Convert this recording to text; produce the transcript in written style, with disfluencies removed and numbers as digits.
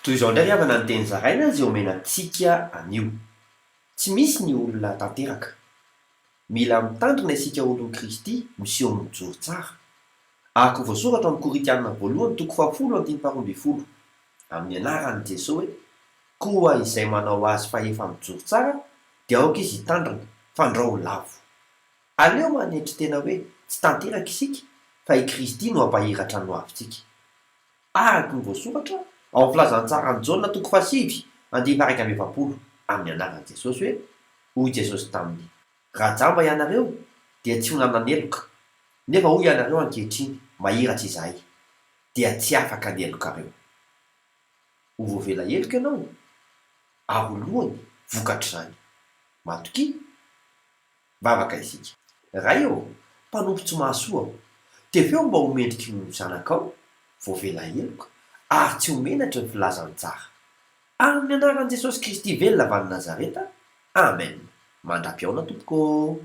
Toy izao indray ry havana ny teny zaraina izay omena antsika anio. Tsy misy ny olona tanteraka. Mila mitandrina isika olon'i Kristy miseho mijoro tsara. Araka ny voasoratra ao amin'ny Korintiana voalohany toko fahafolo andininy faharoa ambin'ny folo, amin'ny anaran'i Jesoa hoe, Koa izay manao azy fa efa mijoro tsara dia aoka izy hitandrina, fandrao ho lavo. Aleo manetry tena hoe tsy tanteraka isika fa i Kristy no hampahiratra ny hoavintsika. Araka ny voasoratra ao amin'ny Filazantsaran'i Jaona toko fahasivy andininy faha-41, amin'ny anaran'i Jesosy hoe, Hoy Jesosy taminy, Raha jamba ianareo, dia tsy ho nananeloka, nefa hoy ianareo ankehitriny, Mahiratra izahay, dia tsy afaka ny helokareo. Ho voavela heloka ianao, ary ho lohany vokatr'izany. Matokia. Vavaka isika. Ray ô, mpanompo tsy mahasoa aho. Tefeo mba ho mendriky ny zanakao, voavela heloka, ary tsy ho menatry ny filazantsara. Amin'ny anaran'i Jesosy Kristy velona avy any Nazareta, Amen. Mandra-pihaona tompoko ô.